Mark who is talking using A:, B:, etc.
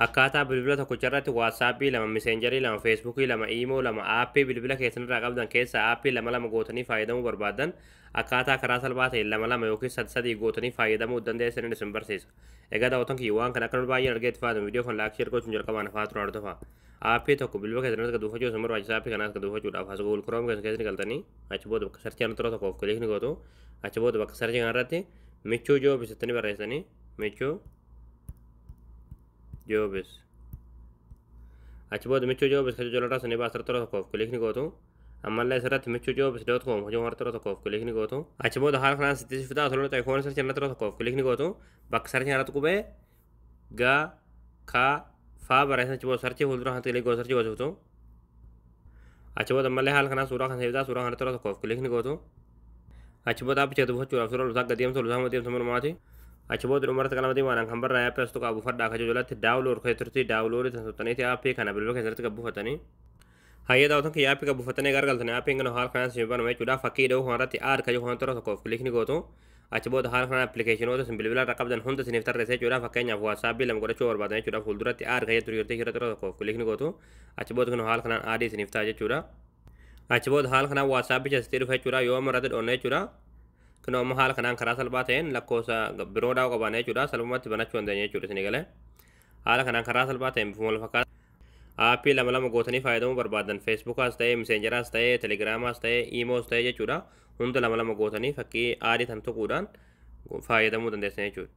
A: Akkaataa bilbila tokkicha irratti WhatsAppii lama, Messengerii lama, Facebookii lama, Imo lama, aappii bilbila keessan irraa qabdan keessaa aappii lama lama gootanii fayyadamuu barbaadan, akkaataa karaa salphaa ta'een lama lama yookiin sadi sadii gootanii fayyadamuu dandeessan isin barsiisa. Egaa daawwattoon kiyya, waan kana akka baay'een argee itti fayyadamu, viidiyoo kan like, share gochuun jalqabaan afaa turan hordofaa. Aappii tokko bilbila keessan irratti buufachuu isin barbaachisa. Aappii kanaas buufachuudhaaf as Google Chrome keessa keessatti galtanii, achi booda bakka searchii kana tura tokkoof click ni gootu. Achi booda bakka searchii kanarratti Michuu Jobs jettanii barreessanii, Michuu Jobs. Achi booda Michuu Jobs kan jalarraa sanii baasirra tura tokkoof click ni gootu. Ammallee asirratti michuujobs.com hojii warra tura tokkoof click ni gootu. Achi booda haala kanaan sitti fitaa tolota ikoon searchii irratti tura tokkoof click ni gootu. Bakka searchii kanarratti qubee gaa kaa faa barreessan, achi booda searchii fuuldura kanatti click gootu, searchii goosiftu. Achi booda ammallee haala kanaan suuraa kan fitaa, suuraa kanatti tura tokkoof click ni gootu. Achi booda aappicha buufachuudhaaf suuraa lusaa gad deemtu, lusaa deemtu manumaati. Achi booda dhumarratti qalama diimaadhaan kan barraa'e aappii as tuqaa buufadhaa akka jalatti download kan turti, download tan tuttaniiti aappii kana bilbila keessatti gad buufatanii. Hayyee daawwatan kiyya, aappii gad buufatanii gargaltanii, aappiin kana haala kanaan isin banama jechuudha. Fakkii dha'uu kanarratti add kan jedhu tura tokkoof click ni gootu. Achi booda haala kanaan appilikeeshinoota isin bilbila irra qabdan hunda isiniif tarreessa jechuudha. Fakkeenyaaf WhatsAppii lama godhachuu barbaadan jechuudha. Fuulduratti add kan jettu jirti, irra tura tokkoof click ni gootu. Achi booda kun haala kanaan add isiniif ta'a jechuudha. Achi booda haala kanaan WhatsAppicha asitti dhufa jechuudha. Yoo amma irratti dhoonne jechuudha. Kun amma haala kanaan karaa salphaa ta'een lakkoofsa biroo daa'uu qabaanne jechuudha. Salphumatti banachuu dandeenya jechuudha isinii galee. Haala kanaan karaa salphaa ta'een bifuma wal fakkaata. Aappii lama lama gootanii fayyadamuu barbaadan, Facebookaas ta'ee, Messengeraas ta'ee, Telegramaas ta'ee, Imoos ta'ee jechuudha. Hunda lama lama gootanii fakkii add tan tuquudhaan fayyadamuu dandeessan jechuudha.